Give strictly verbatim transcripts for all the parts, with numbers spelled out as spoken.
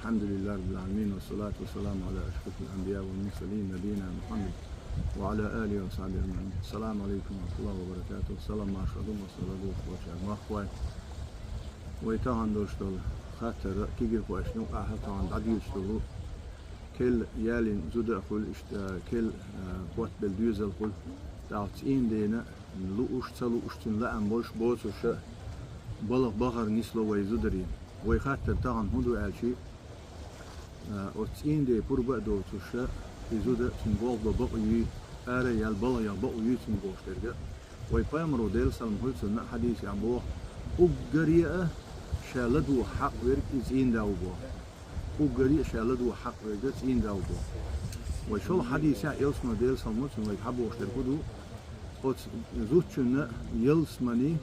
الحمد لله رب العالمين، والصلاة والسلام على أشرف الأنبياء والمرسلين، نبينا محمد وعلى آله وصحبه أجمعين. السلام عليكم ورحمة الله وبركاته. Салам, марша хилда, масала духуш бачар махкой. Вай тахан долуш долу хаттар кегийрхошна юкъахь тахан дӀадоьдуш долу. Кел ялийна зуда а хуьлу, иштта кел, а, хӀоттабелла доьзал хуьлу. ТӀаккха цӀийндена лууш, ца лууш, цуьнан лаам болуш боцуша, балха бахар нисло вай зударийн. Вай хаттар тахан хӀун ду аьлчи, а, оцу цӀийнден пурба а доцуша, и зуда цуьнан болх бан бакъ юй, ара а яьлла балха яха бакъ юй цуьнан бохуш дерг а. Вай пайхамаро, Делан салам хуьлда цунна, хьадисехь боху: «Уггаре а ша ладогӀа хьакъ верг и цӀийнда ву», – боху. Уггаре а ша ладогӀа хьакъ верг цӀийнда ву боху. Вай шолгӀа хьадисехь Элчано, Делан салам хуьлда цунна, вайга хьабохуш дерг хӀун ду? Оцу зудчунна ялсамани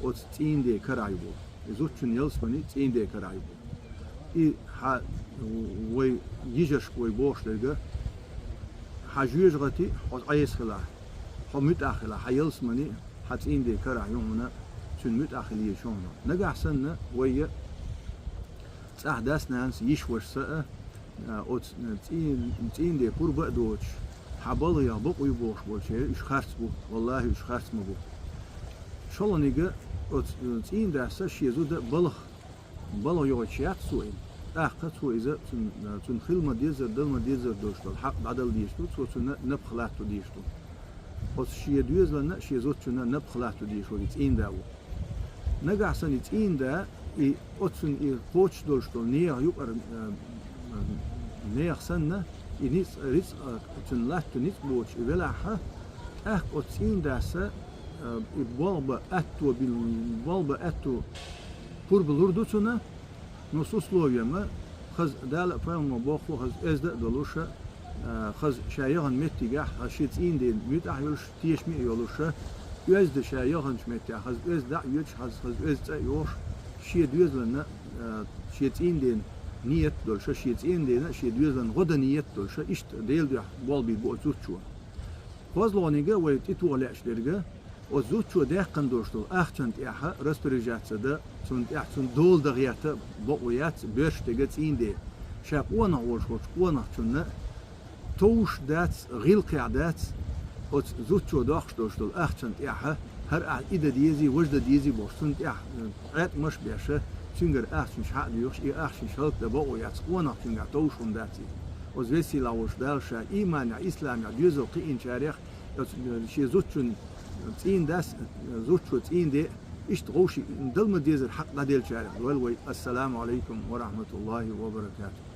оцу цӀийнден карахь ю боху. И зудчунна ялсамани цӀийнден карахь ю боху. И хьан вай йижаршка вай бохуш дерг а, хьан жоьжахати хьо Ӏеса хилахь, хьо муьтӀахь хилахь, хьан ялсамани хьан цӀийнден карахь ю хьуна, цуьнан муьтӀахь хила еза хьуна. Нагахь санна вай а цӀахь дас-нанас, йиша-вашас а, а, оцу цӀий-, цӀийнден пурба а доцуш, хьан балха яха бакъ юй бохуш болчеран уьш харц бу, валлахӀи, уьш харц ма бу. ШолгӀаниг а, оцу цӀийндас шен зуда балха, балха йохуьйтуш яц цо иза. ТӀаккха цо иза цунна, цунна хила ма-деззара, дала ма-деззара долуш долу хьакъ дӀадала дезаш ду, цо цунна напха латто дезаш ду. Оцу шен доьзална а, шен зудчунна а напха латто дезаш верг цӀийнда ву. Нагахь санна и цӀийнда, и оццунна и кхочуш долуш долу нехан юкъара, а, а, нехан санна, и ницкъ, рицкъ, а, цуьнан латто ницкъ боцуш и велахь, тӀаккха оцу цӀийндас, а, и болх бан аьтто бин-, болх бан аьтто пурба лур ду цунна, ну, с условием, хаза Дала а, пайхамаро боху, хаза оьзда а долуша, а, хаза ша яхана меттигехь, хаза шен цӀийнден муьтӀахь а йолуш, тешаме а йолуша, оьзда ша яханчу меттехь, хаза оьзда дӀа а йоьдуш, хаза, хаза оьзда цӀа а йохуш, шен доьзална, а, шен цӀийнден ниет а долуша, шен цӀийндена а, шен доьзална гӀо дан ниет а долуша, иштта Делан дуьхьа болх бийр бу оцу зудчо. КхозлагӀниг а вай тӀетоха лаьаш дерг а, оцу зудчо даьккхина долуш долу ахчанна тӀехь распоряжаться дан, цунна тӀехь цунна дола дан гӀерта бакъо яц боьрша дерг а цӀийнден. Ша къонах волуш волчу къонахчунна товш дац, гӀиллакхехь дац, оцу зудчо доккхуш долуш долу ахчанна тӀехь, хӀара ахь и дан дезий, важа дан дезий бохуш, цунна тӀехь, э, Ӏаткъамаш а беш, цуьнгара ахчанаш хьа а доьхуш, и ахчанаш хӀаллакдан бакъо яц, къонахчуьнгахь товш хӀума дац иза. Оцу везачу Везачу Дала ша ийманехь, исламехь доьзал кхиъначарех, оцу, э, шен зудчун цӀийндас, э, зудчо цӀийнден, иштта вовшийн дала ма-деззара хьакъ дӀаделлачарех дойла вай. Ассаламу Ӏалайкум ва рахьматуллахӀи ва баракатухӀ.